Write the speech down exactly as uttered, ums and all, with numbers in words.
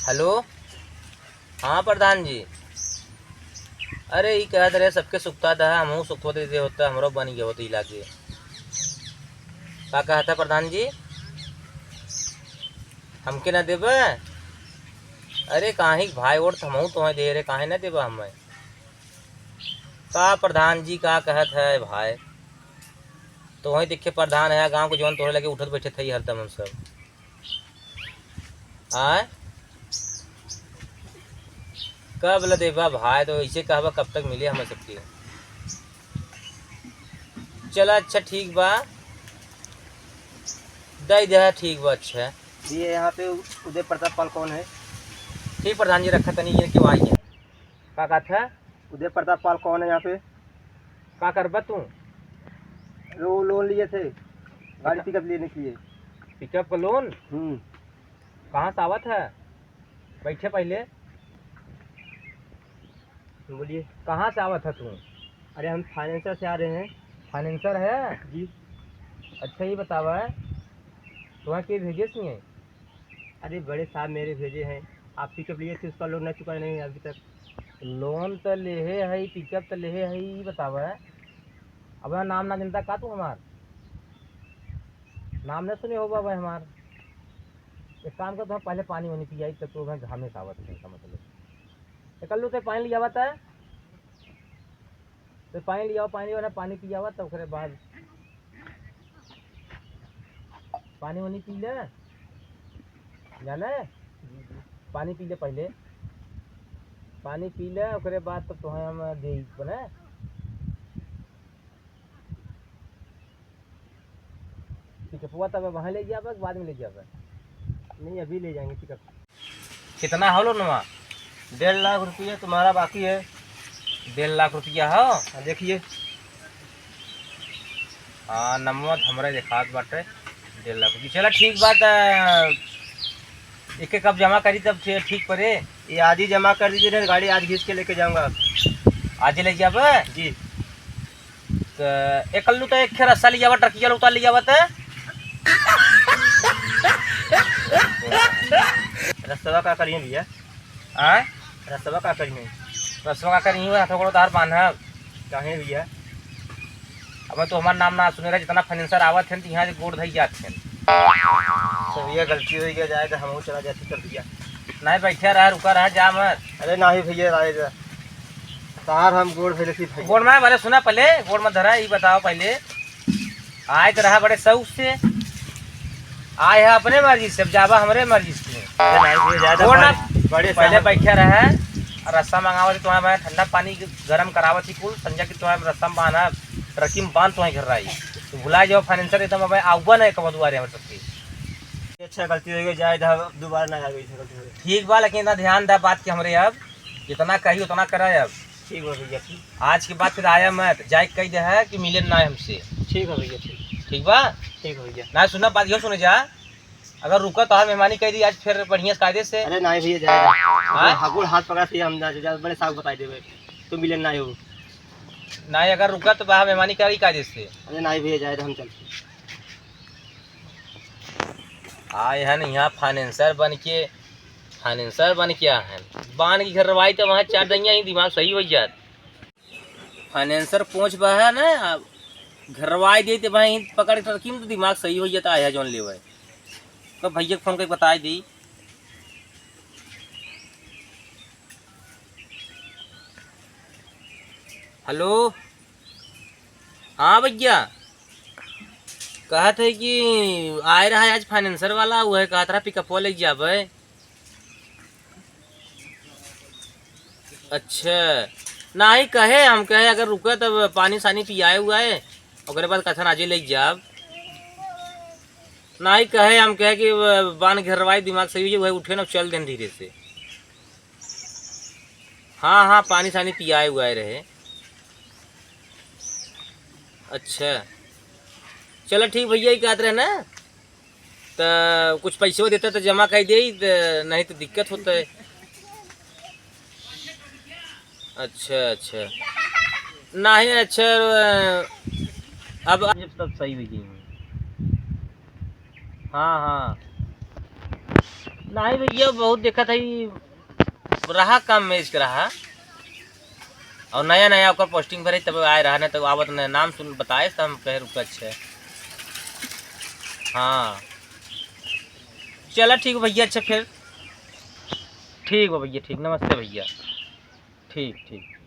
हेलो, हाँ प्रधान जी। अरे, ई कहत रहे, सबके सुखता दहा, हमहूँ सुखवा दे दे होता, हमरो बन गया होता इलाके। का कहत है प्रधान जी? हमके ना देबे? अरे, काहे भाई, वोट तो हमहूँ तोहे दे रहे, काहे ना देबे हमें? का प्रधान जी का कहत है भाई? तोहे देखे प्रधान है, गाँव के जौन तोहरे लगे उठत बैठत है हरदम हम सब। आय? कब ल देबा भाई, तो ऐसे कहबा कब तक मिले हमें सबके? चला अच्छा ठीक बा, दे दे, ठीक बा, अच्छा। ये यहाँ पे उदय प्रताप पाल कौन है? ठीक प्रधान जी, रखा तनी ये क्यों आई है? का कहत है? उदय प्रताप पाल कौन है यहाँ पे? का करबा तू? वो लोन लिए थे, गाड़ी पिकअप लेने के लिए। पिकअप का लोन? हम्म। कहाँ से आवत है? बैठे पहले। बोलिए। कहाँ से आवत है तू? अरे, हम फाइनेंसर से आ रहे हैं। फाइनेंसर है? जी। अच्छा, ये बतावा, तुम्हें के भेजे सी है? अरे, बड़े साहब मेरे भेजे हैं, आप पिकअप लिए थे, उसका लोन ना चुकाए नहीं अभी तक। लोन तो लेहे है, पिकअप तो लेहे है, ये बतावा, अब नाम ना जनता का तू हमार? नाम नहीं सुने हो बाबा हमार। एक काम कर, तुम्हें पहले पानी वानी पियाई, तब तो मैं घामे से आवत है, का मतलब। एक कल्लू ते पानी लियावा त, तो पानी लियावा, पानी वाला पानी पियावा, तब ओकरे बाद पानी वानी पी ले, जाने? पानी पी ले पहले, पानी पी ले, ओकरे बाद तब तोहे हम देई बने। पिकअपवा तब वहाँ ले जाबे, बाद में ले जाबे? नहीं, अभी ले जाएंगे पिकअप। कितना हो लोनवा? डेढ़ लाख रुपया तुम्हारा बाकी है। डेढ़ लाख रुपया हो? हाँ, देखिए। हाँ, नमवा तो हमरे देखात बाटे, डेढ़ लाख रुपया। चला, ठीक बात है, एक एक अब जमा करी तब ठी-, ठीक पड़े। ये आज ही जमा कर दीजिए, नहीं गाड़ी आज घींच के लेके जाऊंगा। आज ही ले जाबे? जी। त एकल्लू त एक खे रस्सा लियावा, ट्रकिया उतार लियावा त। रस्सवा का करिए भैया? आय? रस्सवा का करिए? रस्सवा का करिए, हाथ गोड़ उतार बांधब। काहे भैया? अब तो हमार नाम ना सुने रहे, जितना फाइनेंसर आवत हैं, त यहाँ से गोड़ धई जात हैं। तो भैया, गलती हो गया, जाए तो हम चला जाते तब भैया। नहीं, बैठे रहा, रुका रहा, जा मत। अरे नहीं भैया, आए जा। तार हम गोड़ धइले थी भैया। गोड़ में, अरे सुना पहले, गोड़ में धरा, ई बताओ पहले। आए तो रहा बड़े शौक से, आए है अपने मर्जी से, अब जाबा हमरे मर्जी से। अरे नहीं भैया, ज्यादा गोड़ ना, बड़े, बड़े पहले साहब। बैठे रहे, और रस्सा मंगावत ही, तुम्हारे भाई ठंडा पानी गरम करावत ही कुल, संजय की तुम्हारे रस्सा में बांधा, ट्रकी में बांध तुम्हारे घर आई। तो भुला जाओ फाइनेंसर एकदम, अब आऊबा ना एक दुआरे हमरे सबके। अच्छा, गलती हो गई, जाए दा, दोबारा ना आवे, ऐसे गलती हो गई। ठीक बा, लेकिन इतना ध्यान दा बात के हमरे, अब जितना कही उतना करे। अब ठीक बा भैया, ठीक। आज के बाद फिर आया मत, जाए के कही दे है कि मिले ना हमसे। ठीक बा भैया, ठीक। ठीक बा? ठीक बा भैया। ना सुना, बात यो सुने जा, अगर रुका तो मेहमानी कह दी आज फिर बढ़िया से कायदे से। अरे नहीं भैया, जाए दा। हाँ? हाँ, गोड़ हाथ पकड़ा से हम जा, जा, बड़े साहब बताई देवे, तो मिले ना हो। नहीं, अगर रुका तो बा मेहमानी करी कायदे से। अरे नहीं भैया, जाए दा, हम चलते। आए हन यहाँ फाइनेंसर बन के, फाइनेंसर बन के आए हन। बांध के घरवाई त वहाँ चार दइया ही दिमाग सही हो जात। फाइनेंसर पहुँच बा है ना, अब घरवाई दे त भाई पकड़ के रखी तो दिमाग सही हो जाता है जौन लेवे। तो भैया के फोन करके बताई दी। हेलो, हाँ भैया, कहत है कि आए रहा आज फाइनेंसर वाला, वह कहत रहा पिकअपवा ले जाबे। अच्छा, नहीं कहे, हम कहे अगर रुके तब पानी सानी पियाए हुआ है, ओकरे बाद कथन आजे ले जाब। नहीं कहे, हम कहे कि बांध घेरवाई, दिमाग सही हो जाए, वह उठे ना चल देन धीरे से। हाँ, हाँ, पानी सानी पियाए उआए रहे। अच्छा, चलो ठीक भैया, ये कहत रहे ना, त कुछ पैसो देता त जमा कर दे, त नहीं त दिक्कत होता है। अच्छा, अच्छा, नहीं, अच्छा, अब, अब सब सही हो गई। हाँ, हाँ। नहीं भैया, बहुत देखत है, ई रहा काम में इसके रहा, और नया नया ओकर पोस्टिंग भरे तब आए रहा, नहीं तो आवत न नाम सुन बताए तो हम कहे रुका। अच्छा, हाँ, चला ठीक भैया। अच्छा फिर ठीक बा भैया, ठीक, नमस्ते भैया। ठीक, ठीक।